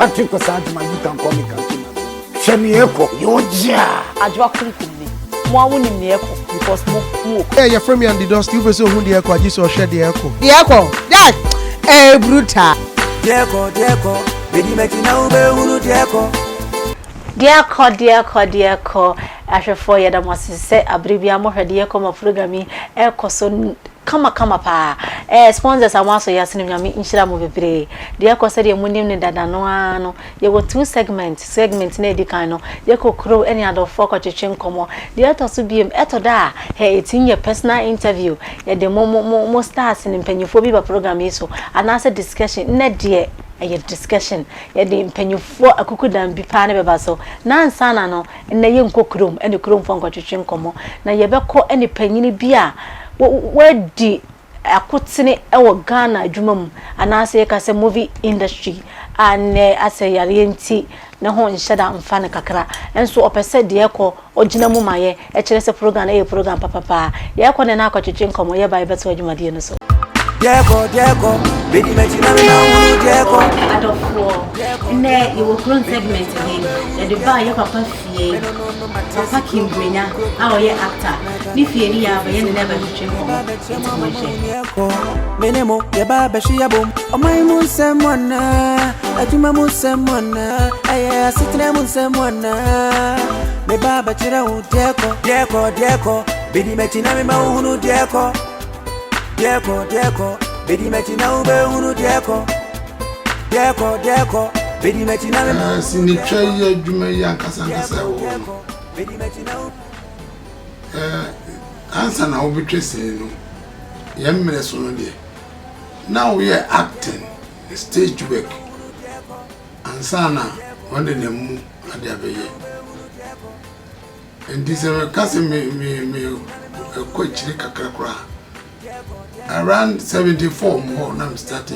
Patrick Osajima, you can call me Kanki. Hwɛ nea ɛkɔ yɛ ɔgye a. Adwoa Kunkum ni. Mo a wonim nea ɛkɔ because mo mo wɔ. Ɛ yɛfrɛ me Andy Dosty, wopɛ sɛ ohu deɛ ɛkɔ agye sɛ ɔhwɛ deɛ ɛkɔ. Deɛ ɛkɔ that ɛyɛ brutal. Deɛ ɛkɔ, deɛ ɛkɔ, bedi m'akyi na wobɛhunu deɛ ɛkɔ. Deɛ ɛkɔ, deɛ ɛkɔ, deɛ ɛkɔ. Ahwɛfoɔ, yɛda mo ase sɛ abere bi a mohwɛ deɛ ɛkɔ ma program yi ɛkɔ so kama kama paa. Sponsors a mo asɔ yɛ asene, Nyame nhyira mo bebree. Deɛ ɛkɔ, sɛdeɛ monim ne dada no ara no, yɛwɔ two segment. Segment na edi kan no, yɛkɔ kuro ɛne adɔfoɔ kɔtwetwe nkɔmmɔ. Deɛ ɛtɔ so biem, ɛtɔ da a hɛ ɛtumi yɛ personal interview, yɛde mo stars ne mpanyinfoɔ bi ba program yi so, anaasɛ discussion. Nnɛ deɛ ɛyɛ discussion, yɛde mpanyinfoɔ akukudan bi paa ne bɛba so. Nansa na no, nnɛ yɛnkɔ kurom ɛne kuromfoɔ nkɔtwetwe nkɔmmɔ, na yɛbɛkɔ ɛne panyini bi a wadi akotene ɛwɔ Ghana adwuma mu, anaasɛ yɛka sɛ movie industry, a nnɛ asɛ yareɛ nti ne ho nhyɛ da mfa no kakra, nso ɔpɛ sɛ deɛ ɛkɔ ɔgyina mu ma yɛ ɛkyerɛ sɛ program no ɛyɛ program papapaa. Yɛkɔ ne no akɔtwetwe nkɔmmɔ, yɛba yɛbɛto adwumadeɛ no so. Deɛ ɛkɔ, deɛ ɛkɔ, bedi m'akyi na mema wohunu deɛ ɛkɔ. Adɔfoɔ, nnɛ yɛwɔ kurom segment ni, yɛde baa yɛ papa fie, Papa Kim Brenya a ɔyɛ actor ne fie ne yɛ aba yɛne ne bɛtwetwe nkɔmmɔ, nti monhwɛ. Mene mo yɛba bɛhwe yɛbom ɔman mu nsɛm anaa, adwuma mu nsɛm anaa, ɛyɛ asetena mu nsɛm anaa, meba bɛkyerɛ wo deɛ ɛkɔ, deɛ ɛkɔ, deɛ ɛkɔ, bedi m'akyi na mema wohunu deɛ ɛkɔ, deɛ ɛkɔ, deɛ ɛkɔ, bedi m'akyi na wobɛhunu deɛ ɛkɔ, deɛ ɛkɔ, deɛ ɛkɔ, bedi m'akyi na mema. Sinitwa yi adwuma yi ankasa ankasa ɛwɔ hɔ no, Bedi m'akyi na wo. Ansa na wobɛtwa sini no, yɛn mmerɛ so no deɛ, na woyɛ acting, stage work, ansa na wɔde ne mu ade abɛyɛ. Nti sɛ meka sɛ me ɛkɔ akyire kakra koraa, around 74 mu hɔ na me start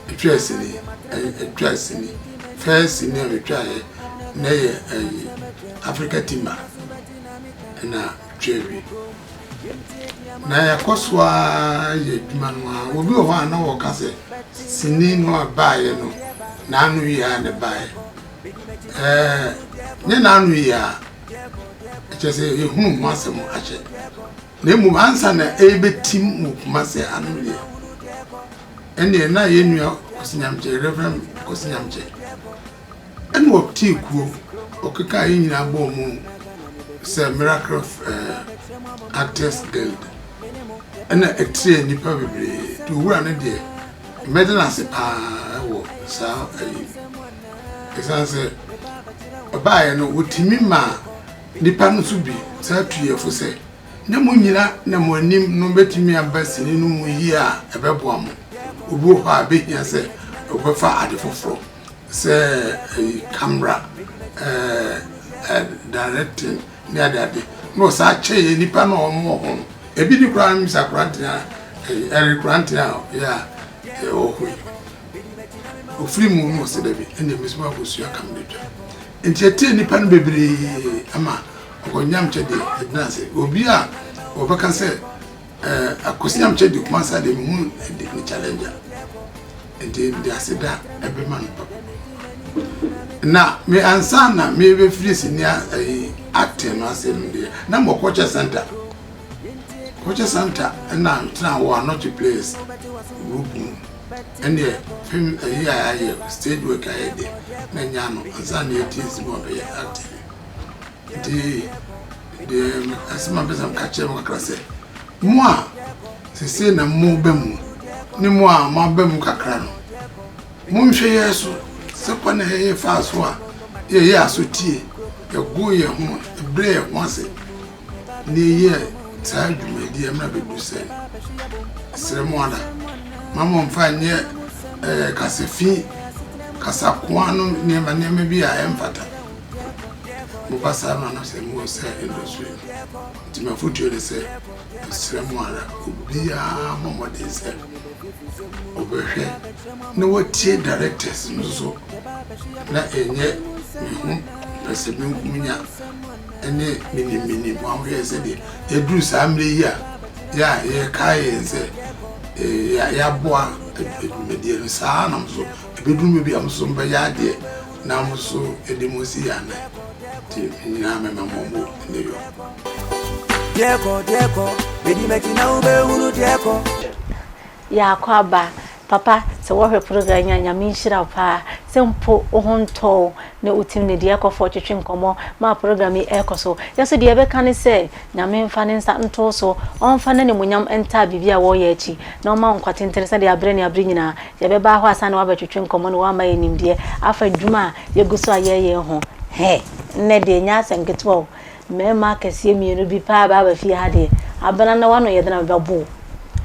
etwa sini. Etwa sini first sini a metwaeɛ na yɛ ɛyi, Africa Timba, ɛna twa bi na yɛkɔ so a yɛ adwuma no a. Obi wɔ hɔ a na wɔka sɛ sini no a baeɛ no n'ano yie a ne baeɛ nyɛ n'ano yie a, ɛkyerɛ sɛ yɛhunu ho asɛm ahyɛ, na mmom ansa na ɛbɛtim wɔ Kumase ano deɛ, ɛnneɛ na yɛn nua Kwasi Nyamkyɛ, Reverend Kwasi Nyamkyɛ, ɛna ɔtee kuo ɔkeka yɛn nyinaa bɔɔ mu sɛ Miracle Actors Guild, ɛna ɛtirɛ nnipa bebree. Nti owura no deɛ, mmɛde no ase paa wɔ saa ayi, ɛsiane sɛ ɔbaeɛ no, wɔtumi maa nnipa no nso bi saa tuyɛfo sɛ ne mo nyina na mo anim no bɛtumi aba sini no mu yie a ɛbɛboa mo. Obi wɔ hɔ a bɛhia sɛ ɔbɛfa ade foforɔ sɛ ɛyi, camera ɛɛ ɛ directing ne ade ade, na ɔsaa kyɛ yɛ nipa na ɔmo wɔ ho no. Ebi ni koraa misa korantene a ɛyi, ɛre korantene a yɛ a ɛwɔ hɔ yi ofiri mu no, ɔsɛ dɛbi, ɛna emi nso akosua camera twa. Nti ɛtee nipa no bebree ama ɔkɔnyam kyɛ deɛ ɛgyina ase. Obi a ɔbɛka sɛ Akwasi Nyamkyɛ de Kumasi adeɛ mehu ne challenger, nti de aseda ɛbɛma no papa. Na me ansa na mebɛfiri sini ɛyi, acting no ase no deɛ, na mɔ culture center, culture center ɛna tena wɔ Anɔkye Players group mu. Ɛneɛ film ɛyi a yɛayɛ, stage work a yɛ deɛ, na nya no ansa na yɛtie si mu ɔbɛyɛ acting. Nti deɛ asɛm a mpɛ sɛ meka kyerɛ mo kakra sɛ, mo a sese na mo ba mu ne mo a mo aba mu kakra no, monhwɛ yɛ so sɛ kwan a yɛyɛ faa so a yɛyɛ asotie, yɛgo yɛn ho, ɛbrɛ yɛn ho ase na yɛyɛ saa dwumadi mmerɛ bɛdu sɛ srɛ mo ada ma momfa nyɛ kasafi, kasakoa no, nneɛma nneɛma bi a ɛmfata. Moba saa ma no sɛ mowɔ sɛ industry no. Nti mafotuo ne sɛ, mesrɛ mo ara, obiara mmɔ mmɔden sɛ ɔbɛhwɛ na watie directors no so, na ɛnyɛ me ho pɛ sɛ menkonya ne menimmenim. Wɔahwɛ sɛdeɛ yɛduru saa mmerɛ yi a yɛ a yɛkae yɛn sɛ Yɛaboa dwumadie no saa na mo nso ɛbɛduru mmerɛ bi a mo nso mobɛyɛ adeɛ na mo nso de mo si yɛn anan nti me nyinaa mɛma mo mo ne yɔ. Yɛakɔ aba. Papa sɛ wɔhwɛ program yi a Nyame nhyira wo paa sɛ mpo wo ho ntɔ wo ne wo team ne deɛ ɛkɔfoɔ twetwe nkɔmmɔ ma program yi ɛkɔ so. Yɛ so deɛ yɛbɛka ne sɛ Nyame mfa ne nsa nto wo so, ɔmfa n'animuonyam ntaa biribi a wɔreyɛ akyi, na ɔmma wo nkwa tentene sɛdeɛ aberɛ ne aberɛ nyinaa yɛbɛba hɔ ansa na woabɛtwetwe nkɔmmɔ na woama yɛn nimdeɛ afa adwuma a yɛgu so a yɛreyɛ ho. Hɛ! Nnɛ deɛ ɛnyɛ asɛm ketewa o. Mmarima akɛseɛ mmienu bi paa aba aba fie ha deɛ, abena na w'ano yɛ den a mebɛbo wo.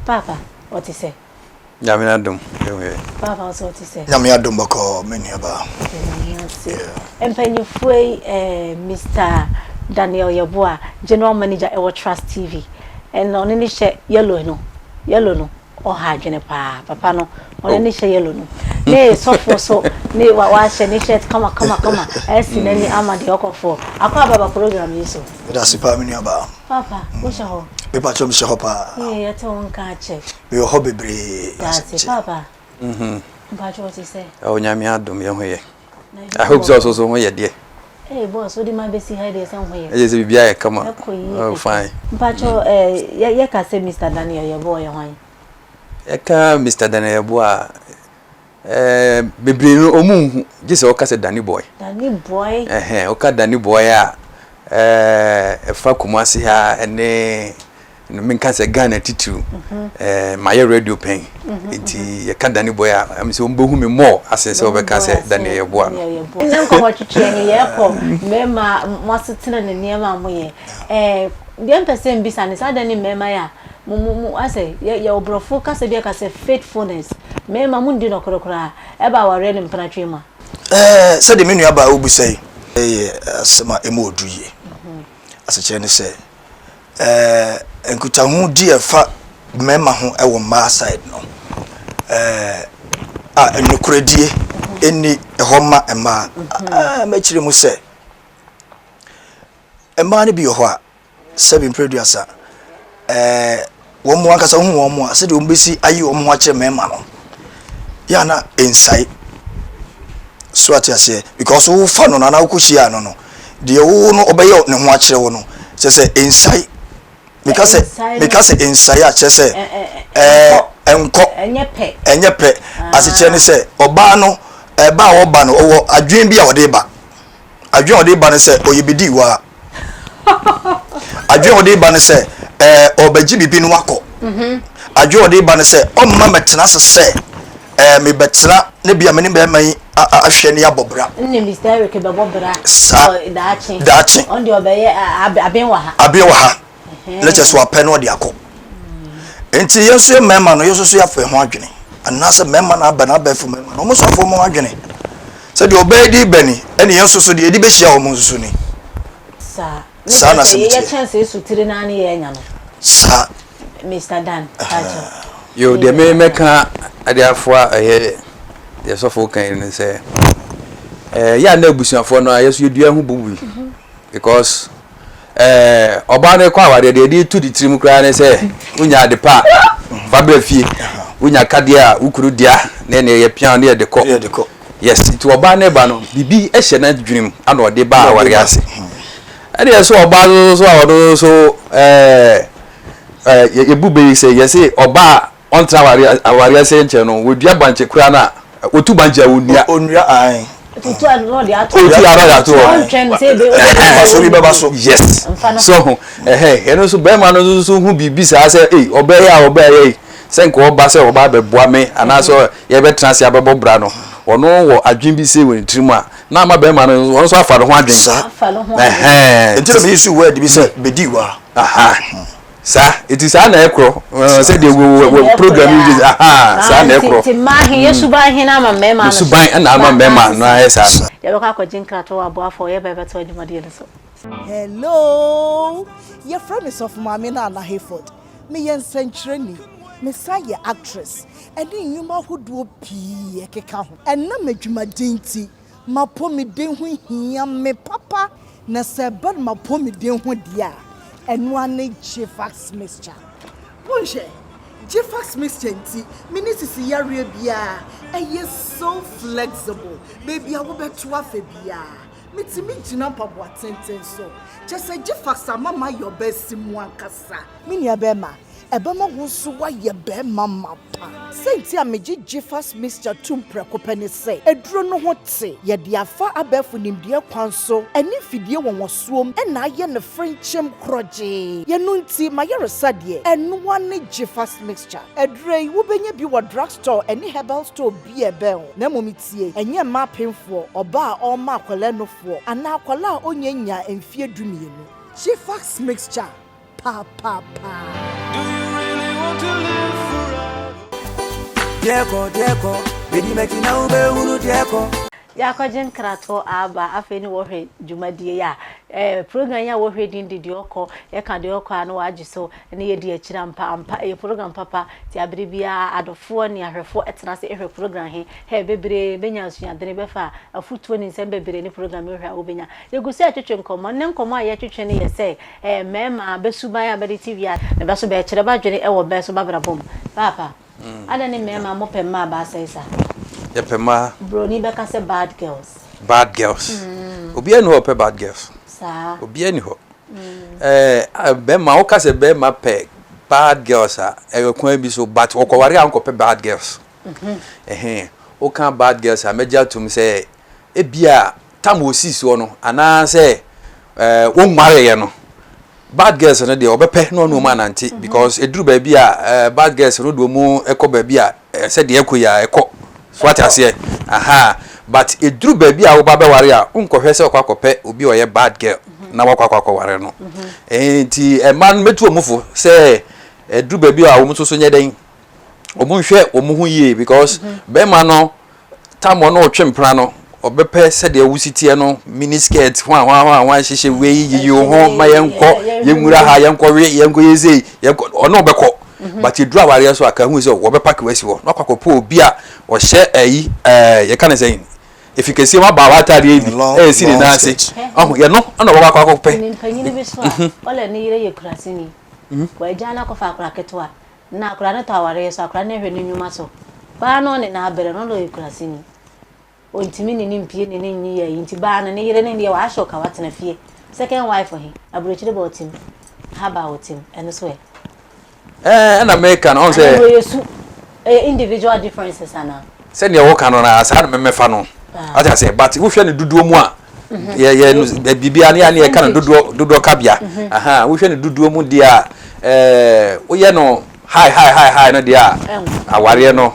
Paapa, ɔte sɛ? Nyame adom ehu yɛ. Paapa wo so ɔte sɛ? Nyame adom bɔkɔɔ me nua baa. Yɛda Nyame ase. Mpanyinfoɔ yi eh, Mister Daniel Yeboah, General Manager ɛwɔ Trust TV. Ɛna ɔne ne hyɛ yellow no, yellow no, ɔha adwene paa. Papa no, ɔne ne hyɛ yellow no. Ne sɔfo so, ne wa wahyɛ ne shirt kama kama kama, ɛsi n'ani ama deɛ ɔkɔfoɔ. Akɔ aba ba program yi so. Meda ase paa me nua baa. Papa, wohyɛ hɔ? Me pakyɛ mehyɛ hɔ paa. Yee, yɛte wo nka akyɛ. Mewɔ hɔ bebree. Daase papa. Mpakyɛ wo te sɛ? Oh Nyame adom yɛ ho yɛ. I hope sɛ ɔso so ho yɛ deɛ. Hey boss, wode ma bɛsi ha deɛ sɛ ho yɛ. Ɛyɛ sɛ biribiara yɛ kama. Ɛkɔ yie. Oh fine. Mpakyɛ eh, yɛ ka sɛ Mr. Daniel Yeboah ɔyɛ hwan? Yɛka Mr. Daniel Yeboah a, Eh, bebree no ɔmu nhu gye sɛ ɔka sɛ Danny Boy. Danny Boy. Ɛhɛn, ɔka Danny Boy a, eh, ɛfa Kumasi ha ɛne menka sɛ Ghana titiriw. Mhm. Eh, mayɛ radio pɛn. Mhm, Nti mhm. yɛka Danny Boy a, ɛm sɛ wɔbɛhu me more asen sɛ wɔbɛka sɛ Daniel Yeboah no. Ɛnɛ nkɔmmɔ twetwe no yɛkɔ mmarima mo asetena ne nneɛma a moyɛ. Eh, deɛ mpɛ sɛ mbisa ne sɛ adɛn ne mmarima yɛ a Mo mo mo asɛ yɛ yɛ obrɔfo kasa bi ɛka sɛ faithfulness mmarima mo ndi nɔkorɛ koraa ɛba awareɛ ne mpena twe mu a. Ɛɛ sɛdeɛ me nua baa wobisa yi yɛ asɛm a ɛmu ɔduru yie. Asekyerɛ ne sɛ ɛɛ nkutahodie a ɛfa mmarima ho wɔ mmaa side no ɛɛ a nokorɛdie nni hɔ ma mmaa. Ɛɛ mɛkyerɛ mu sɛ mmaa no bi wɔ hɔ a Sɛbi mprɛ aduasa, ɛɛ, wɔn ankasa wohu wɔn a, sɛdeɛ wɔbɛsi ayi wɔn ho akyerɛ mmarima no, yɛ a na ɛnsae. So ate aseɛ? Because wofa no no anaa wokɔhyia no no, deɛ wo no ɔbɛyɛ ne ho akyerɛ wo no, kyerɛ sɛ ɛnsae. Meka sɛ meka sɛ ɛnsae a kyerɛ sɛ ɛɛ ɛnkɔ ɛnyɛ pɛ. Asekyerɛ ne sɛ ɔbaa no ɛba a ɔba no ɔwɔ adwene bi a ɔde ba. Adwene a ɔde ba ne sɛ ɔyɛ bedi wa. Adwene a ɔde ba ne sɛ ɛɛ ɔbɛgye biribi no akɔ. Mhm. Adwene a ɔde ba ne sɛ ɔmma mɛtena ase sɛ ɛɛ mebɛtena ne bia me ne bɛrima yi ahwɛ ne abɔ bra. Nne Mr. Eric bɛbɔ bra. Saa. Daakye. Daakye. Ɔno deɛ ɔbɛyɛ aben wɔ ha. Aben wɔ ha. Na kyerɛ sɛ wapɛ na ɔde akɔ. Nti yɛn nso yɛ mmarima no yɛn nso so yɛafa ho adwene anaasɛ mmarima no aba no abɛɛfo mmarima no wɔn nso afa wɔn ho adwene sɛ deɛ ɔbɛyɛ de ba ni ɛne yɛn nso so deɛ yɛde bɛhyia wɔn nso so ni. Saa. Saa na asɛm teɛ. Yɛ kyɛnse sotire naa ne yɛ anya no. Saa. Mr. Dan, pakyɛ. Yo, deɛ me mɛka de afoa ɛyɛ deɛ sɔfo kan yi ne sɛ ɛɛ yɛ a na abusuafoɔ no a yɛ so yɛdua ho bubu because Ɛɛ, ɔbaa no kɔ awadeɛ deɛ ɛde tu ne tirim koraa ne sɛ wonya ade pa a fa brɛ fie, wonya kadeɛ a wo kunu dea na ɛne ɛyɛ pia ne yɛde kɔ. Yes, nti ɔbaa no ba no biribi hyɛ n'adwene mu ana ɔde ba awadeɛ ase. Ɛne ɛso ɔbaa no nso a ɔno nso ɛɛ ɛɛ yɛbu bɛ yi sɛ yɛse ɔbaa Ɔntra awareɛ awareɛ ase nkyɛ no, wɔdua bankye koraa no a, wɔtu bankye a wɔnnua. Ɔnnua ae. Otu a na ɔde ato Otu a na ɔde ato hɔ. Ɔntwɛn sɛ ebe. Mfasoɔ bi bɛba so. Yes. So ho ɛhɛ ɛno nso bɛrima no nso so hu biribi saa sɛ ei ɔbɛyɛ a ɔbɛyɛ yi sɛ nka ɔba sɛ ɔba abɛboa me anaasɛ yɛbɛtena ase abɛbɔ bra no ɔno wɔ adwene bi sei wɔ ne tirim a na ama bɛrima no ɔno nso afa ne ho adwene. Saa. Afa ne ho adwene. Ɛhɛn. Nti na meyi so word bi sɛ bedi wa. Aha. Saa, eti saa na ɛkorɔ, sɛ deɛ wɔ wɔ program yi de, aha, saa na ɛkorɔ. Nti mmaa he, yɛ suban he na ama mmarima no. Suban na ama mmarima no ayɛ saa no. Yɛbɛkɔ akɔgye nkratoɔ wɔ aboafoɔ, yɛba yɛbɛto adwumadie no so. Hello! Yɛfrɛ me Sɔfo Maame Nana Hayford. Meyɛ nsɛnkyerɛni, mesan yɛ actress, ɛne nnwuma ahodoɔ pii ɛkeka ho. Ɛnam adwumaden nti, M'apɔmuden ho hia me papa. Na sɛ ɛba no m'apɔmuden ho deɛ a, ɛno ara ne Gfax mixture. Monhwɛ! Gfax mixture nti, menni sisi yareɛ biara, ɛyɛ so flexible, baabi a wobɛto afa biara, metumi gyina mpaboa tenten so. Kyerɛ sɛ Gfax ama mayɛ ɔbaa simu ankasa. Me nua bɛrima, ɛbɛma wo nso woayɛ barima mapa. Sɛ nti a megye Gfas mixture tom prɛko pɛ ne sɛ, aduro no ho te, yɛde afa abɛɛfo nimdeɛ kwan so ne mfidie wɔnwɔsoɔm na ayɛ no frenkyem korɔgyee. Yɛno nti m'ayaresa deɛ, ɛnoa ne Gfas mixture. Aduro yi, wobɛnya bi wɔ drug store ne herbal store bi a ɛbɛn wo. Na mmom tie, ɛnyɛ mmaa apemfoɔ, ɔbaa a ɔrema akwadaa nufoɔ, anaa akwadaa a ɔnnya nyaa mfeɛ dumienu. Gfas mixture. Papaapa. Yɛakɔgye nkratoɔ aba afei ne wɔhwɛ dwumadie yi a eh, program yi a wɔhwɛ din de deɛ ɔkɔ yɛka deɛ ɔkɔ a na wɔagye so ne yɛdi akyire ampa ampa ɛyɛ program papa nti abere biara adɔfoɔ ne ahwɛfoɔ ɛtena ase ɛhwɛ program he hɛ bebree bɛnya asuadene bɛfa afutuo ne nsɛm bebree ne program yi hwɛ a wobɛnya yɛgu so ɛtwetwe nkɔmmɔ ne nkɔmmɔ a yɛtwetwe no yɛ sɛ Ɛyɛ mmarima bɛ suban a bɛde te wiase. Na bɛ so bɛɛkyerɛ b'adwene wɔ bɛ so b'abrabɔ mu. Paapa, adɛn ne mmarima mopɛ mmaa baasa yi saa? Yɛpɛ mmaa. Broni bɛka sɛ bad girls. Bad girls. Obiara nni hɔ a ɔpɛ bad girls. Saa. Obiara nni hɔ. Ɛɛ bɛrima woka sɛ bɛrima pɛ bad girls a, ɛyɛ kwan bi so but ɔkɔware a ɔnkɔpɛ bad girls. Ɛhɛn, woka bad girls a mɛgye atom sɛ ebia tam wɔsii soɔ no anaasɛ ɛɛ wɔnwareeɛ no bad girls no deɛ ɔbɛpɛ na ɔne wɔn anante mhm. because ɛduru baabi a ɛɛ bad girls no de wɔn kɔ baabi a sɛ deɛ ɛkɔ yi a ɛkɔ so ate aseɛ aha but ɛduru baabi a woba bɛware a wonkɔhwɛ sɛ ɔkɔ akɔpɛ obi a ɔyɛ bad girl mhm. na wakɔ akɔ akɔware no mhm. nti ɛma no mɛtu wɔn fo sɛ ɛduru baabi a wɔn nso so nyɛ dɛn wɔn nhwɛ wɔn ho yie because bɛrima no tam ɔno ɔtwe mpena no ɔbɛpɛ sɛdeɛ wosi teɛ no mini skirt hwan hwan hwan hwan hyehyɛ wei yiyi wo ho ma yɛnkɔ yɛnwura ha yɛnkɔ we yɛnkɔ yɛ sei yɛnkɔ ɔno ɔbɛkɔ mhm. but eduru awareɛ so a ka hu sɛ wɔbɛpaki wasi hɔ na ɔkɔ akɔpɛ obi a ɔhyɛ ɛyi ɛɛ yɛka ne sɛn efi kɛseɛ mu abaawa ataadeɛ yi bi ɛyɛ si ne nan ase ɔho yɛ no ɛna ɔbɛkɔ akɔ akɔpɛ. mpanyin bi so a mhm. ɔlɛ ne yere yɛ kuraseni mhm. wɔagya no akɔfa akora ketewa Na akwadaa no tɔ awareɛ so, akwadaa no hwɛ ne nnwuma so. Baa no ɔne n'abrɛ no, ɔno ɔyɛ kuraseni. Ɔntumi ne ne mpie ne ne nyi ayi nti baa no ne yere ne deɛ wahyɛ ɔka watena fie. Second wife he, aburokyire ba ɔte mu, ha ba ɔte mu, ɛno so ɛ? Ɛɛ ɛna meka no ɔn sɛ. Anaa ɛyɛ su, ɛyɛ individual differences anaa? Sɛdeɛ woka no na saa na mɛmɛfa no. Ate aseɛ but wohwɛ no dodoɔ mu a yɛ yɛ no biribiara ne yɛ ne yɛka no dodoɔ dodoɔ kabea aha wohwɛ no dodoɔ mu deɛ a ɛɛ woyɛ no high high high high no deɛ a awareɛ no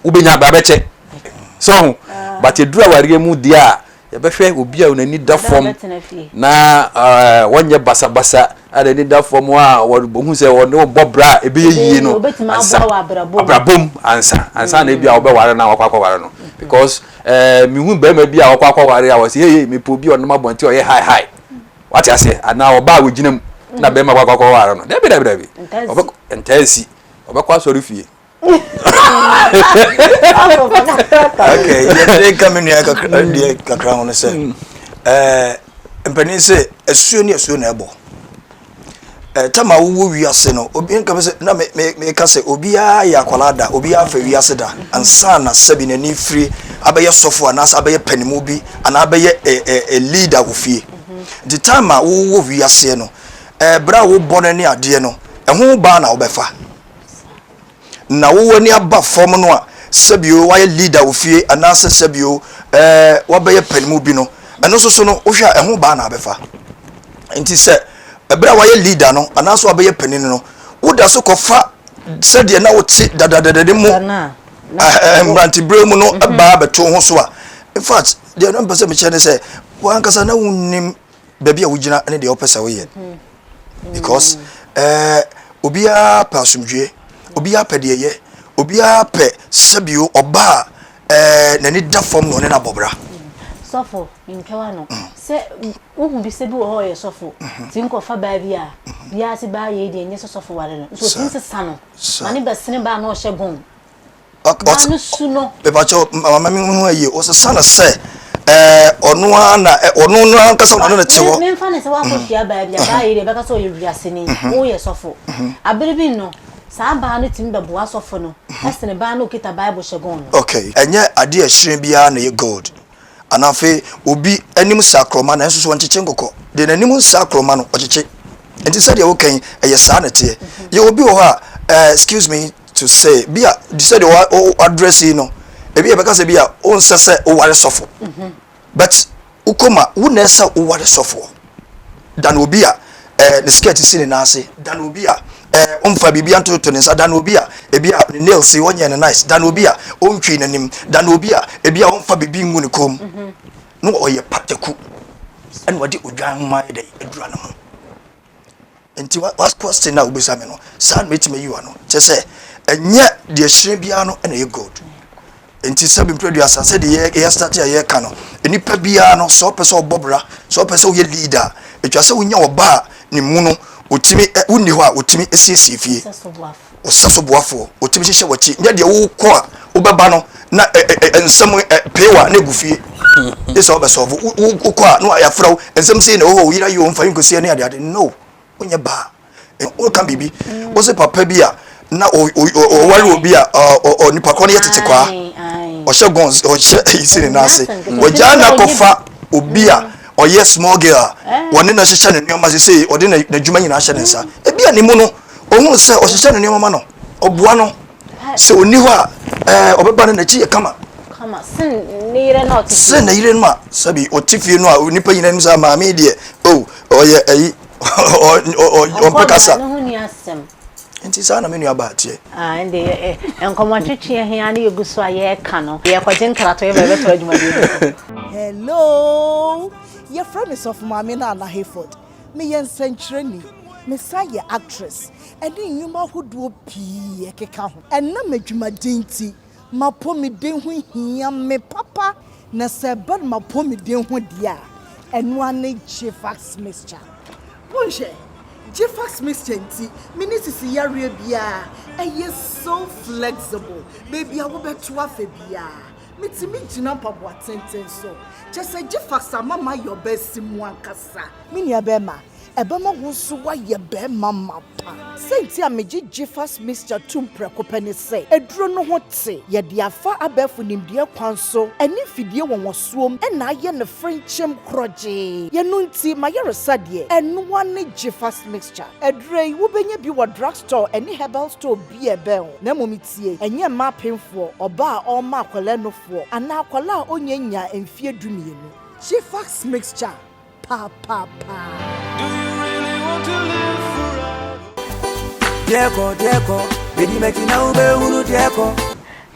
wobɛnya abɛkyɛ so ho but ɛduru awareɛ mu deɛ a Yɛbɛhwɛ obi a n'ani da fam na wɔnyɛ basabasa a n'ani da fam a wɔhu sɛ wɔne wo bɔ bra a ɛbɛyɛ yie no ansa abrabɔ mu ansa ansa na ebi a wɔbɛware no a wɔakɔ akɔware no because ɛɛ mehu barima bi a wɔkɔ akɔware a wɔsɛ hey mepɛ obi a ɔnam abɔnten ɔyɛ high high wate aseɛ anaa ɔbaa a wɔgyina mu na barima kɔ akɔware no dabi dabi dabi ntaa si ɔbɛkɔ asɔre fie okay yɛde ka me nua kakra deɛ kakra ho no sɛ ɛɛ mpanin sɛ asuo ne asuo na ɛbɔ ɛɛ tama wowɔ wiase no obi nka sɛ na me me meka sɛ obiara yɛ akwadaa da obiara fɛ wiase da ansa na sɛbi n'ani firi abɛyɛ sɔfo anaasɛ abɛyɛ panimu bi anaa abɛyɛ ɛ ɛ ɛ leader wɔ fie nti time a wowɔ wiaseɛ no ɛɛ bere a wobɔ no ne adeɛ no ɛho baa na wobɛfa. na wo w'ani aba fam no a, sɛbio wayɛ leader wɔ fie anaasɛ sɛbio ɛɛ wabɛyɛ panimu bi no, ɛno nso so no wohwɛ a ɛho baa na abɛfa. Nti sɛ ɛberɛ a wayɛ leader no anaasɛ wabɛyɛ panin no, woda so kɔfa sɛdeɛ na wote dadadadada mu mmeranteberɛ mu no mhm. baa bɛto ho so a, in fact deɛ no mpɛ sɛ mekyerɛ ne sɛ wankasa na wonnim baabi a wogyina ne deɛ wopɛ sɛ woyɛ because ɛɛ eh, obiara pɛ asomdwoeɛ obiara pɛ deɛ yɛ obiara pɛ sɛbio ɔbaa ɛɛ eh, n'ani da fam na ɔne no abɔ bra. sɔfo ntwa no mm. sɛ wohu bi sɛ bi wɔ hɔ ɔyɛ sɔfo mhm. ti nkɔfa baa bi a mhm. wiase baa yɛ deɛ nyɛ sɛ sɔfo ware no nso ɔtumi sesa no ma ne bɛsene baa na ɔhyɛ gɔn Baa no su no. Mepakyɛw, mama me hu ayi. Ɔsesa no sɛ ɛɛ ɔno ara na ɔno no ankasa na ɔne no te hɔ. Memfa no sɛ woakɔhyia baa bi a, baa yi deɛ bɛka sɛ ɔyɛ wiaseni, woyɛ sɔfo. Abere bi no, Saa baa no tumi bɛboa sɔfo no sene baa no a ɔkita Bible hyɛ gɔn no. Okay, ɛnyɛ adeɛ a ɛhyerɛn biara na ɛyɛ gold. Anaa afei obi anim sɛ akorɔma nanso so ɔnkyekye nkokɔ. Deɛ n'anim nsɛ akorɔma no, ɔkyekye. Nti sɛdeɛ woka yi, ɛyɛ saa na ɛteɛ. Yɛwɔ obi wɔ hɔ a, eh, excuse me to say, bi a sɛdeɛ wa wa address yi no, ebi a yɛbɛka sɛ bi a wonsɛ sɛ woware sɔfo. But wokɔ mu a, wo na ɛsɛ woware sɔfoɔ dan obi a eh, ne skirt si ne nan ase, dan obi a eh, ɔmfa biribi antoto ne nsa, dan obi a ebi a ne nails yi ɔnyɛ no nice, dan obi a ɔntwi n'anim, dan obi a ebi a ɔmfa biribi ngu ne kɔn mu. Mhm. Na ɔyɛ pataku ɛna ɔde odwan nwoma ayɛ dɛ adura ne ho. Nti wa wa question na wobisa me no, saa na mɛtumi ayi wa no. Kyerɛ sɛ ɛnyɛ deɛ hyerɛn biara no ɛna ɛyɛ gold. Nti sɛbi mprɛduasa sɛdeɛ yɛ yɛ start a yɛka no, nipa biara no sɛ ɔpɛ sɛ ɔbɔ bra, sɛ ɔpɛ sɛ ɔyɛ leader a, ɛtwa sɛ wonya ɔba a ne mu no ɔtumi ɛ wonni hɔ a ɔtumi siesie fie, ɔsɛ so boafoɔ, ɔtumi hyehyɛ w'akyi, nyɛ deɛ wokɔ a wobɛba no na ɛ ɛ ɛ nsɛm ɛ peewa na egu fie, gye sɛ ɔbɛsɔɔvo, wokɔ a na yɛafrɛ wo nsɛm sei na ɛwɔ hɔ, wo yere ayɛ o, mfa yi nkɔsie ne adeade, no, wonyɛ baa. Woka biribi, wo se papa bi a na ɔware obi a nipa korɔ no yɛ tete kwaa, ɔhyɛ guns, ɔhyɛ ayi si ne nan ase, ɔgyaa na kɔfa obi a ɔyɛ small girl a wɔne no hyehyɛ ne nneɛma sesei, ɔde n'adwuma nyinaa hyɛ ne nsa. Ebi a ne mu no, ohun sɛ ɔhyehyɛ ne nneɛma ma no, ɔboa no. Sɛ ɔnni hɔ a, ɛɛ ɔbɛba no n'akyi yɛ kama. Kama sen ne yere na ɔte fie. Sen ne yere no a sɛbi ɔte fie no a nipa nyinaa nim sɛ maame deɛ oh ɔyɛ ayi ɔmpɛ kasa. Ne ho ni asɛm. Nti saa na me nua baa teɛ. Ah, ɛnde nkɔmmɔtwetwe he ara ne yɛgu so a yɛreka no. Yɛkɔgye nkratoɔ yɛba yɛbɛtoa dwumadie no so. Hello! Yɛfrɛ me Sɔfo Maame Nana Hayford. Meyɛ nsɛnkyerɛni, mesan yɛ actress, ɛne nnwuma ahodoɔ pii ɛkeka ho. Ɛnam adwumaden nti, m'apɔmuden ho hia me papa. Na sɛ ɛba no m'apɔmuden ho deɛ a, ɛno ara ne Gfax mixture. Monhwɛ, Gfax mixture nti, menni sisi yareɛ biara, ɛyɛ so flexible, baabi a wobɛto afa biara, metumi gyina mpaboa tenten so. Kyerɛ sɛ Gfax ama mayɛ ɔbaa simu ankasa. Me nua bɛrima, ɛbɛma wo nso woayɛ barima mapa. Sɛnti a megye Gfas mixture tom prɛko pɛ ne sɛ, aduro no ho te. Yɛde afa abɛɛfo nimdeɛ kwan so ne mfidie nwɔnwɔsoɔ mu na ayɛ no frenkyem korɔgyee. Yɛno nti, m'ayaresa deɛ, ɛnoa ne Gfas mixture. Aduro yi, wobɛnya bi wɔ drug store ne herbal store bi a ɛbɛn wo. Na mmom tie, ɛnyɛ mma apemfoɔ, ɔbaa a ɔrema akwadaa nufoɔ, anaa akwadaa a ɔnnya nnyaa mfeɛ dumienu. Gfax mixture papaapa. Deɛkɔ deɛkɔ, bedi m'akyi na wobɛhunu deɛkɔ.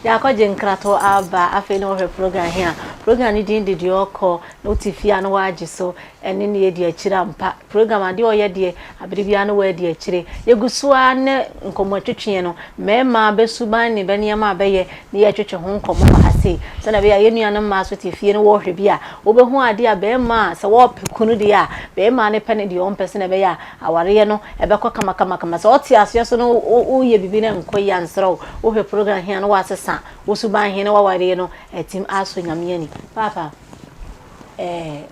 Yɛakɔgye nkratoɔ aba, afei na wɔhwɛ program he a, program no din de Deɛ Ɔkɔ, na wote fie a na woagye so ne ne adi akyire ampa. Program adeɛ ɔyɛ deɛ, abere biara na woadi akyire. Yɛgu so ara ne nkɔmmɔtwetweɛ no, mmarima bɛ suban ne bɛ nneɛma a bɛyɛ ne yɛtwetwe ho nkɔmmɔ wɔ ha sei. Sɛdeɛ ɛbɛyɛ a yɛn nuanom mmaa nso te fie no wɔrehwɛ bi a, wɔbɛhu adeɛ a barima a sɛ wɔrepɛ kunu deɛ a, barima no pɛ ne deɛ ɔmpɛ sɛdeɛ ɛbɛyɛ a awareɛ no ɛbɛkɔ kamakamakama. Sɛ ɔte aseɛ so no woyɛ biribi na ɛnkɔ yie a, nsrɛ wo, wohwɛ program he a na woasesa wo suban he na w'awareɛ no atim asɔ Nyame ani. Paapa, ɛɛ.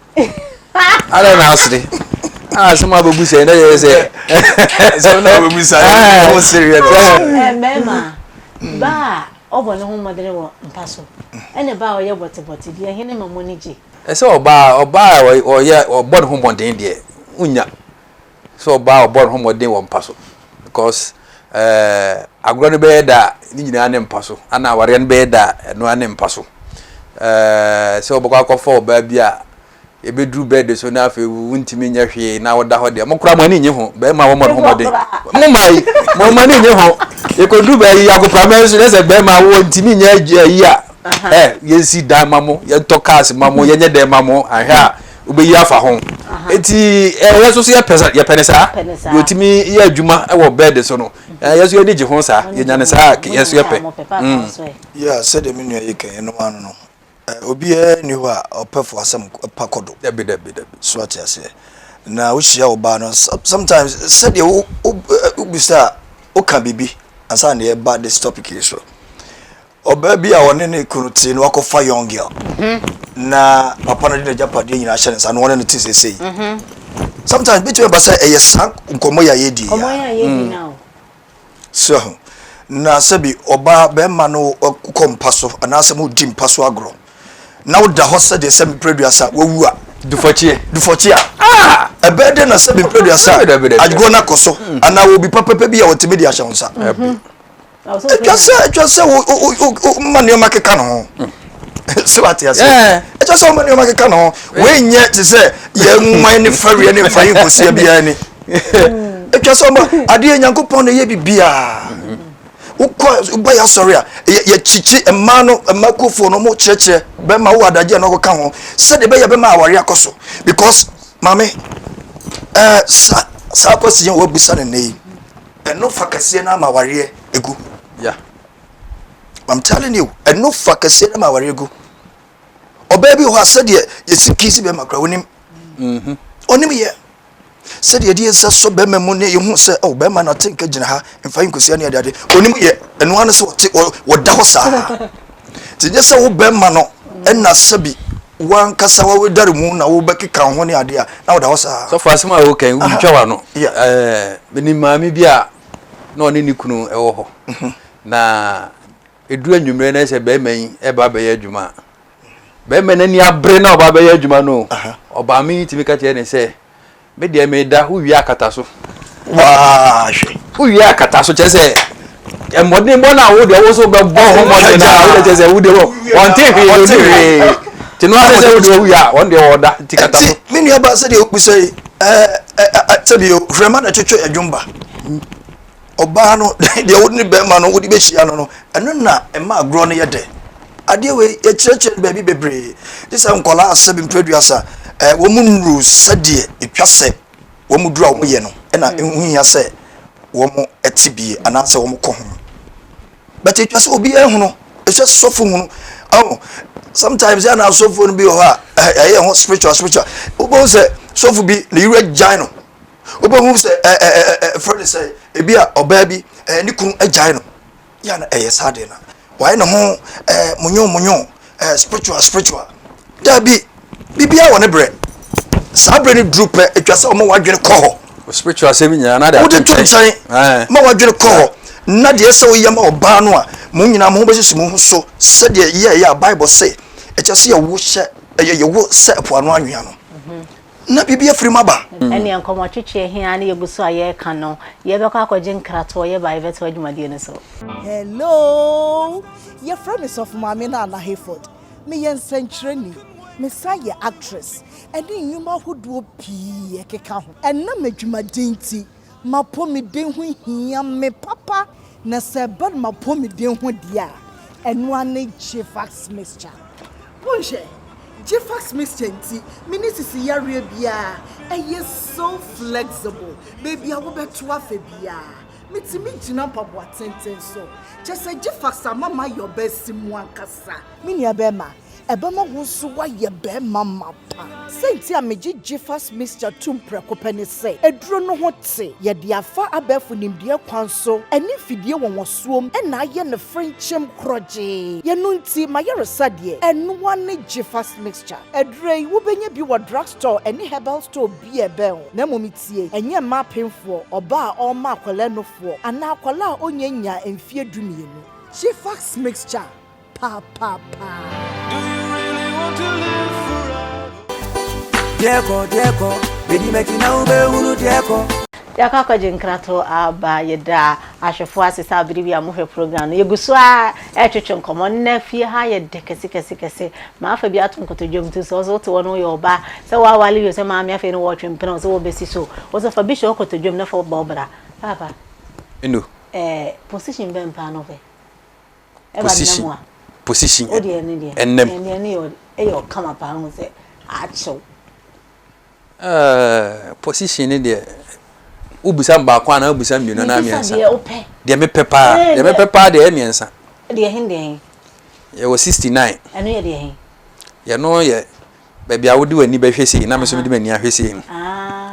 Adɛn na asere? Ah, asɛm a bɛbu sɛ ɛnɛ yɛ sɛ. Asɛm na bɛbu sɛ ɛnɛ wo sereɛ no. Mmarima, ba a ɔbɔ ne ho mmɔdene wɔ mpa so, ɛne ba a ɔyɛ bɔtebɔte deɛ, hene ma mo ani gye? Ɛsɛ ɔbaa ɔbaa a ɔyɛ ɔbɔ ne ho mmɔden deɛ, wonya sɛ ɔbaa a ɔbɔ ne ho mmɔden wɔ mpa so because ɛɛ agorɔ no bɛyɛ da a ne nyinaa ne mpa so ana awareɛ no bɛyɛ da a ɛno ara ne mpa so ɛɛ sɛ ɔbɛkɔ akɔfa ɔbaa bi a ebeduru bɛɛde so na afei wontumi nyɛ hwee na woda hɔ deɛ mo koraa mo ani nye ho bɛrima wɔmmɔ ne ho mmɔden mo ma yi mo mo ani nye ho ekodu bɛyi agoprama nso na sɛ bɛrima wɔntumi nyɛ ayi a ɛ yɛnsi dan ma mo yɛntɔ cars ma mo yɛnyɛ dɛn ma mo ahwɛ a wobɛyi afa ho eti ɛyɛ nso so yɛpɛ yɛpɛ ne saa deɛ otumi yɛ adwuma wɔ bɛɛde so no yɛ nso yɛde gye ho saa yɛnya ne saa yɛ nso yɛpɛ. Yeah, sɛdeɛ me nua yi kan ɛno ano no obiara nni hɔ a ɔpɛ fo asɛm pa kɔ do. Dabi dabi dabi. So ate aseɛ na wohyia ɔbaa no sometimes sɛdeɛ wo wobisa a woka biribi ansa na yɛba this topic yi so ɔbaa bi a ɔne ne kunu te na wakɔfa young girl mhm. na papa no de n'agyapadeɛ nyinaa hyɛ ne nsa na ɔne no te seesei mhm. sometimes bitumi ba sɛ ɛyɛ saa nkɔmmɔ yɛ a yɛdi ya. So ahu? Na sɛbi ɔbaa, bɛrima no kɔ mpa so anaasɛ mo di mpa so agorɔ na woda hɔ sɛdeɛ sɛ mprɛduasa wawu a. Dufɔkyeɛ. Dufɔkyeɛ a. Ah! Ɛbɛyɛ dɛ na sɛbi mprɛduasa agorɔ no akɔ so hmm. anaa obi papapa bi a ɔtumi de ahyɛ wo nsa. Mhm. Atwa sɛ atwa sɛ wo ma nneɛma keka ne ho. Hmm. So ate ase. Atwa sɛ wo ma nneɛma keka ne ho. Wei nyɛ te sɛ yɛn nwan ne fɛreɛ ne mfa yi nkosua biara ni. Atwa sɛ ɔma adeɛ Nyankopɔn na ɛyɛ biribiara. Wokɔ woba yɛ asɔre a yɛkyikyi mmaa no mmaa kuofoɔ no wɔn kyerɛkyerɛ bɛma wo adagye a na ɔkɔka ho sɛdeɛ ɛbɛyɛ bɛma aware akɔ so because maame ɛɛ sa saa kwasi yɛn wɔabusa ne nne yi ɛno fa kɛseɛ no ama awareɛ egu. Yeah. I'm telling you ɛno fa kɛseɛ no ama awareɛ gu. Ɔbaa bi wɔ hɔ a sɛdeɛ yɛsi kiisi bɛma kora onim. Mm-hmm. Onim yɛ. Sɛdeɛ yɛde yɛn nsa sɔ bɛrima mu ne yɛhu sɛ oh bɛrima no ate nka gyina ha mfa yi nkosua ne adeade onim yɛ ɛno ara ne sɛ ɔte wɔda hɔ saa nti nyɛ sɛ wo bɛrima no ɛna sɛbi wankasa wawedare mu na wobɛkeka ho ne adeɛ a na wɔda hɔ saa. Sɔfo asɛm a woka yi wotwa w'ano. Ɛɛ menim maame bi a na ɔne ne kunu ɛwɔ hɔ mhm. na ɛduru anwummerɛ na sɛ bɛrima yi ɛba bɛyɛ adwuma a Bɛrima no ani abere na ɔba bɛyɛ adwuma no ɔbaa me tumi ka kyerɛ ne sɛ me deɛ meda wowie akata so. Waa hwɛ. Wowie akata so kyerɛ sɛ mmɔdenbɔ no a wo deɛ wo so bɛbɔ ho mmɔden no a wo deɛ kyerɛ sɛ wo deɛ wɔnte hwee wɔnte hwee nti no ara sɛ wo deɛ wowie a wɔn deɛ wɔda nti kata so. Me nua ba sɛdeɛ wobisa yi ɛɛ ɛɛ sɛbi o hwɛma na ɛtwetwe adwom ba. Ɔbaa no, deɛ wo ne bɛrima no wode bɛhyia no no, ɛno na ɛma agorɔ no yɛ dɛ. Adeɛ wei yɛkyerɛkyerɛ no baabi bebree. Gye sɛ nkwadaa asɛ bi mprɛduasa, ɛɛ wɔn nnuru sɛdeɛ ɛtwa sɛ wɔn duru a wɔyɛ no, ɛna mm. ɛho hia sɛ wɔn te bie anaasɛ wɔn kɔ ho. But ɛtwa sɛ obiara hunu, ɛsɛ sɔfo hunu. Oh, sometimes ɛna asɔfo no bi wɔ hɔ a ɛyɛ ho spiritual spiritual. Wobɛhu sɛ sɔfo bi ne yerɛ gyae no. Wobɛhu sɛ ɛ ɛ ɛ ɛ frɛ no sɛ ebi a ɔbaa bi ɛ ne kunu agyae no yɛ na ɛyɛ saa deɛ na wayɛ ne ho ɛ monyo monyo ɛ spiritual spiritual daabi biribiara wɔ ne berɛ saa berɛ no duru pɛ atwa sɛ ɔma wadwene kɔ hɔ spiritual asɛm nyinaa na de wode to nkyɛn ma wadwene kɔ hɔ na deɛ sɛ woyɛ ma ɔbaa no a mo nyinaa mo ho bɛsisi mo ho so sɛdeɛ yɛyɛ a bible se ɛkyɛ sɛ yɛwo hyɛ ɛyɛ yɛwo sɛ ɛpo ano anwea no Na biribi afiri mu aba. Ɛnneɛ nkɔmmɔtwetwe he ara ne yɛgu so a yɛreka no. Yɛbɛkɔ akɔgye nkratoɔ, yɛba a yɛbɛtoa dwumadie no so. Hello! Yɛfrɛ me Sɔfo Maame Nana Hayford. Meyɛ nsɛnkyerɛni. Mesan yɛ actress ɛne nnwuma ahodoɔ pii ɛkeka ho. Ɛnam adwumaden nti, M'apɔmuden ho hia me papa. Na sɛ ɛba no m'apɔmuden ho deɛ a, ɛno ara ne Gfax mixture. Monhwɛ, Gfax mixture nti, menni sisi yareɛ biara. Ɛyɛ so flexible, baabi a wobɛto afa biara, metumi gyina mpaboa tenten so. Kyerɛ sɛ Gfax ama mayɛ ɔbaa simu ankasa. Me nua bɛrima, Ɛbɛma wo nso woayɛ barima mapa. Sɛnti a megye Gfas mixture tom prɛko pɛ ne sɛ, aduro no ho te. Yɛde afa abɛɛfo nimdeɛ kwan so ne mfidie nwɔnwɔsoɔm na ayɛ no frenkyem korɔgyee. Yɛno nti, m'ayaresa deɛ, ɛnoa ne Gfas mixture. Aduro yi, wobɛnya bi wɔ drug store ne herbal store bi a ɛbɛn wo. Na mmom tie, ɛnyɛ mma apemfoɔ, ɔbaa a ɔrema akwadaa nufoɔ, anaa akwadaa a ɔnnya nyaa mfeɛ dumienu. Gfas mixture. Papaapa. Deɛkɔ deɛkɔ bedi m'akyi na wobɛhunu deɛkɔ. Yɛakɔ akɔgye nkratoɔ aba. Yɛda ahwɛfoɔ ase sɛ abere bi a mohwɛ program no. Yɛgu so ara retwetwe nkɔmmɔ. Nnɛ fie ha yɛ dɛ kɛse kɛse kɛse. Mafa bi ato nkotodwe mu nti sɛ wo nso wote hɔ na woyɛ ɔbaa sɛ woawale wie sɛ maame afei na wɔretwe mpena wo sɛ wɔbɛsi so. Wo nso fa bi hyɛ wo kotodwe mu na fa bɔ wo bra. Paapa. Eno. Eh, position bɛn paa na wopɛ? Position position ɛnam. Ɛɛ position ne deɛ wobisa baako anaa wobisa mmienu anaa mmiɛnsa deɛ mepɛ paa deɛ mepɛ paa deɛ ɛyɛ mmiɛnsa. Yɛwɔ 69. Ɛno yɛ deɛ he? Yɛno yɛ baabi a wode w'ani bɛhwɛ sei na me nso mede m'ani ahwɛ sei no.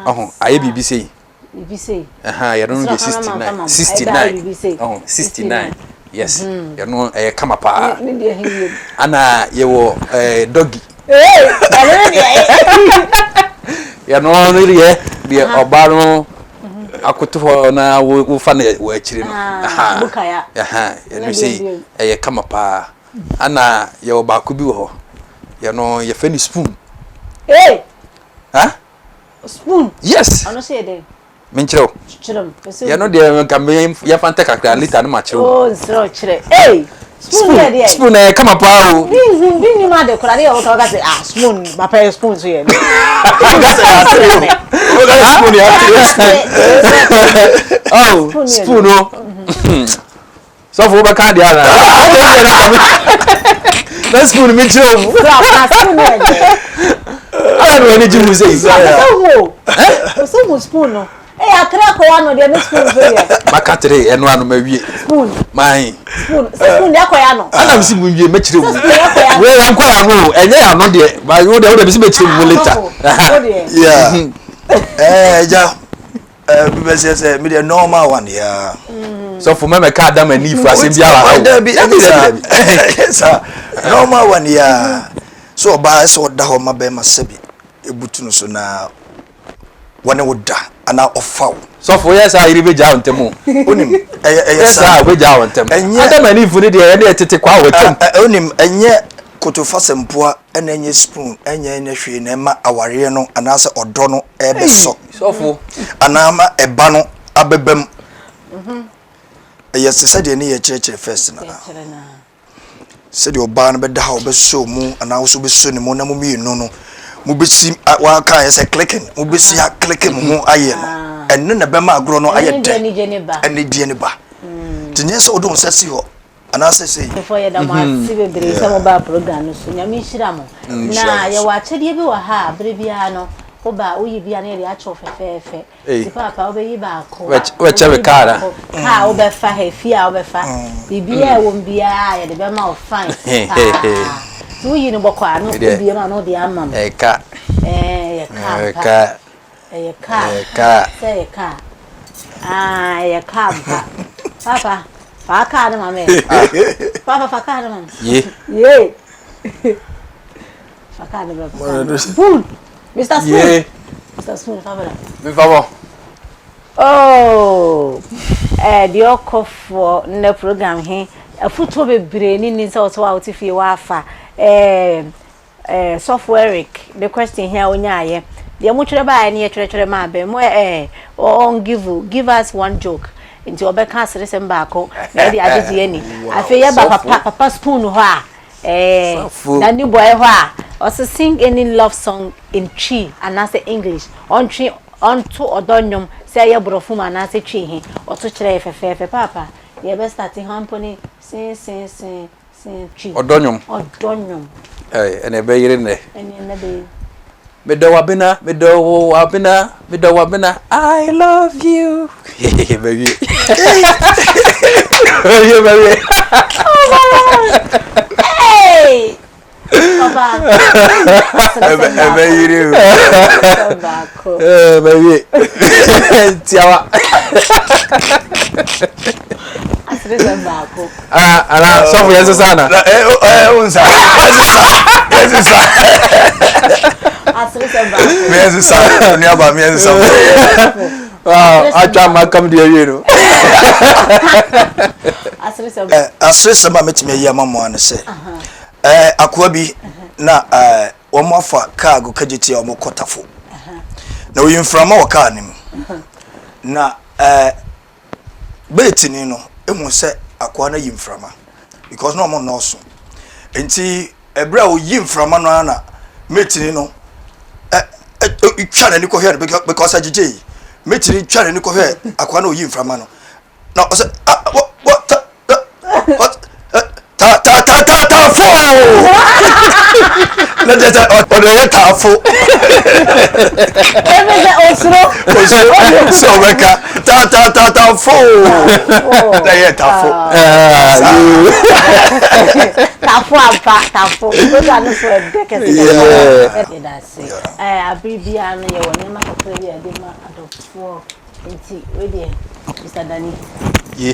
Ɔho ayɛ biribi sei. Biribi sei. Ɛha yɛno no deɛ 69 69 ɔho 69 yes mhm. yɛno ɛyɛ kama paa. Ne deɛ he yɛ. Ana yɛwɔ ɛɛ dɔgi. Ɛno ne deɛ. Yɛno no deɛ deɛ ɔbaa no mhm. Akoto hɔ na wofa no wɔ akyire no. Ah, bukaya. Ɛno sei ɛyɛ kama paa. Ana yɛwɔ baako bi wɔ hɔ. Yɛno yɛfrɛ no spoon. Hey! Ha? Spoon. Yes. Ɔno so yɛ dɛn? Menkyerɛ wo. Kyerɛ m. Yɛno deɛ nka yɛmfa ntɛ kakra later no makyerɛ wo. Oh, nsrɛ ɔkyerɛ. Hey! Spoon yɛ deɛ. Spoon ɛyɛ kama paa o. Bi nhu bi nim ade koraa de yɛ wɔka wɔka sɛ ah spoon papa yɛ spoon so yɛ. Spoon yɛ ate. Oh, spoon o. Sɔfo wo bɛka adeɛ ana? Na spoon mi kyerɛ wo. Spoon yɛ deɛ. Ala na wani gye hu sɛ yi. Sɛ hu o. Sɛ hu spoon no. Ee akra kɔ wa no deɛ ne spoon so yɛ. Maka tere ɛno ano ma wie. Spoon. Mai. Spoon. Sɛ spoon deɛ akɔ ya no. Ana mi si mu wie mɛkyerɛ mu. Sɛ spoon deɛ akɔ ya no. Wei ɛnkɔ ya no ɛnyɛ ya no deɛ. Ba wo deɛ wo deɛ mi si mɛkyerɛ mu later. Wo deɛ. Yeah. Ɛɛ ja. Ɛɛ bi bɛ sɛ sɛ mi deɛ normal one yaa. Sɔfo mɛmɛ kaa dama ni fo asɛm bi awa ha o. Dabi ɛnyɛ saa ɛnyɛ saa normal one yaa. So ɔbaa ɛsɛ ɔda hɔ ma bɛrima sɛbi ebutu no so na. wɔne wo da anaa ɔfa wo. Sɔfo yɛ saa yere bɛgyaa wo ntɛm o. Wonim ɛyɛ ɛyɛ saa. Yɛ saa wobɛgyaa wo ntɛm. Ɛnyɛ Adam and Eve no deɛ ɛne ɛtete kwa wɔ tɛm. Wonim ɛnyɛ kotofasɛmpoa ɛna ɛnyɛ spoon ɛnyɛ ɛnyɛ hwee na ɛma awareɛ no anaasɛ ɔdɔ no ɛbɛsɔ. Sɔfo. Anaa ama ɛba no abɛba mu. Ɛyɛ te sɛ deɛ ne yɛ kyerɛkyerɛ first no. Sɛdeɛ ɔbaa no bɛda ha ɔbɛsɔ mu anaa wo nso wobɛsɔ ne mu na mo mmienu no mobɛsi waka ayɛ sɛ clicking mobɛsi akleke mo ho ayɛ no ɛno na ɛbɛma agorɔ no ayɛ dɛ anigyeɛ ne ba nti nyɛ sɛ wode wo nsa si hɔ anaasɛ sɛ yi. Before yɛda mo ase bebree sɛ mobaa program no so. Nyame nhyira mo. Na yɛwɔ akyɛdeɛ bi wɔ ha a bere biara no woba a woyi bi a na yɛde akyɛ wo fɛfɛɛfɛ. Ti paapa wobɛyi baako. Wobɛkyɛ me kaa na. Kaa wobɛfa ha fie a wobɛfa. Biribiara ɛwɔ mu biara yɛde bɛma wo fine paa. Ti woyi no bɔkɔ a na wobie mu a na wode ama me. Ɛyɛ kaa. Ɛyɛ kaa mpa. Ɛyɛ kaa. Ɛyɛ kaa. Sɛ ɛyɛ kaa. Ah ɛyɛ kaa mpa. Paapa fa kaa no ma me. Paapa fa kaa no ma me. Ye. Ye. Fa kaa no bra. Spoon. Mr. Spoon. Yeah. Mr. Spoon, fa bra. Me fa bɔ. Oh, eh, deɛ ɔkɔfoɔ nnɛ program he afutuo bebree ne ni sɛ wɔsɛ wa wote fie wafa eh, eh, sɔfo Eric the question he a onyaayɛ deɛ motwerɛ baeɛ ne yɛtwerɛtwerɛ maa bɛ mo eh, ɔn give give us one joke nti ɔbɛka aseresɛm baako na yɛde agyegye ani afei yɛba papa papa spoon hɔ a Eh, Danny Boy hɔ a, ɔse sing any love song in Twi anaasɛ English. Ɔntwe, ɔnto ɔdɔ nnwom sɛ ɛyɛ borɔfo mu anaasɛ Twi he, ɔto kyerɛ yɛ fɛfɛɛfɛ. Paapa, yɛbɛ starte hɔ mpo ne se se se se Twi. Ɔdɔ nnwom. Ɔdɔ nnwom. Ɛɛ, ɛnna ɛbɛyere nnɛ. Ɛnna ɛnɛ bɛyere. Medɔ w'abena, medɔ wo w'abena, medɔ w'abena, I love you. Mawie. Mawie, mawie. Hey! Papa. Ɛbɛ yiri o. Mawie. Tiawa. Asere baako. Ana ana sɔfo yɛn sesa ana. Ɛ ɛ o nsa yɛn sesa yɛn sesa. Asere sɛ baako. Mi yɛn sesa onuaba mi yɛn sesa. Atwa ama kam deɛ awie no. Asere sɛ baako. Asere sɛm a mɛtumi ayi ama mo ano sɛ ɛɛ akoa bi na ɛɛ wɔn afa kaa go kagye tia wɔn kɔ tafo na oyi mframa wɔ kaa no mu na ɛɛ. Beetini no hu sɛ akoa no ayi mframa because na wɔn nnɔɔso. Nti ɛberɛ a ɔyi mframa no ara na metini no twa n'ani kɔhwɛ no because agyegye yi metini twa n'ani kɔhwɛ akoa no ɔyi mframa no na ɔsɛ ah wɔ wɔ ta ta ta ta ta ta taafo na kyerɛ sɛ ɔde ɔyɛ taafo. Ebi sɛ osuro. Osuro sɛ ɔbɛka ta ta ta taafo na ɛyɛ taafo. Taafo ampa taafo program no so ɛdɛ kɛse kɛse. Yɛda ase. Abere biara no yɛwɔ nneɛma kakra bi a yɛde ma adɔfoɔ. Nti wei deɛ Mister Danny. Ye.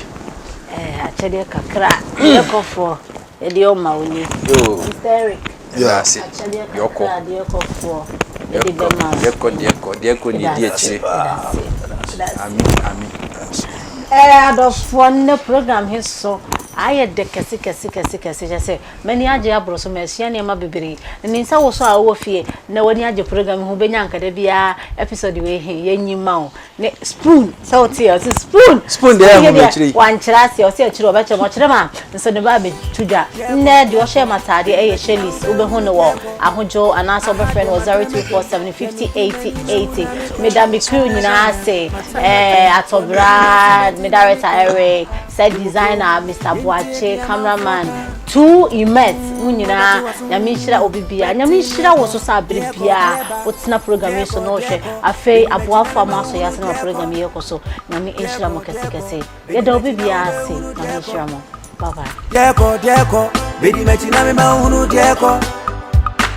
Eh, akyɛdeɛ kakra. Deɛkɔfoɔ yɛde ɔma wo nie. Yoo. Mister Eric. Yeah. Ase. Akyɛdeɛ kakra deɛkɔfoɔ yɛde bɛma wo. Deɛkɔ deɛkɔ deɛkɔ ni di akyire. Yɛda ase. Ami ami. Ɛɛ adɔfoɔ, nnɛ program he so ayɛ dɛ kɛse kɛse kɛse kɛse, kyɛ sɛ m'ani agye aboro so, masua nneɛma bebree. Ne nsa wo so a wowɔ fie na w'ani agye program ho, wobɛnya nkada biara episode wei he yɛnyi ma wo ne spoon sɛ wote ɛ, ɔse spoon. Spoon deɛ ɛho akyire yi. Wankyerɛ aseɛ, ɔse akyire ɔbɛkyerɛ mu, ɔkyerɛ ma nso ne ba abɛto dwa. Nnɛ deɛ ɔhyɛ ma ataadeɛ ɛyɛ Shirley's, wobɛhu no wɔ Ahodwo anaasɛ wobɛfrɛ no wɔ 0247 50 80 80. Meda me crew nyinaa ase, ɛɛ Atɔbra, me director Eric, set designer Mr Boakye, cameraman two Imet, mo nyinaa Nyame nhyira obi biara. Nyame nhyira wo so sɛ abere biara wotena program yi so na wohwɛ. Afei aboafo a mo asɔ yɛ ase na ma program yi kɔ so, Nyame nhyira mo kɛse kɛse. Yɛda obi biara ase, Nyame nhyira mo. Bye bye. Deɛ ɛkɔ, deɛ ɛkɔ, bedi m'akyi na mema wo hunu deɛ ɛkɔ.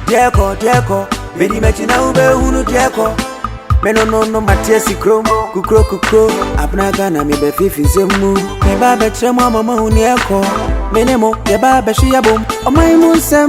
Deɛ ɛkɔ, deɛ ɛkɔ, bedi m'akyi na wobɛhunu deɛ ɛkɔ. Me no no no mate asi kurom, kukuro kukuro, abena Ghana me bɛ fifi nsɛm mu. Me ba bɛkyerɛ mo ama mo ahu deɛ ɛkɔ. Me ne mo yɛba bɛhwe yɛbom, ɔman mu nsɛm.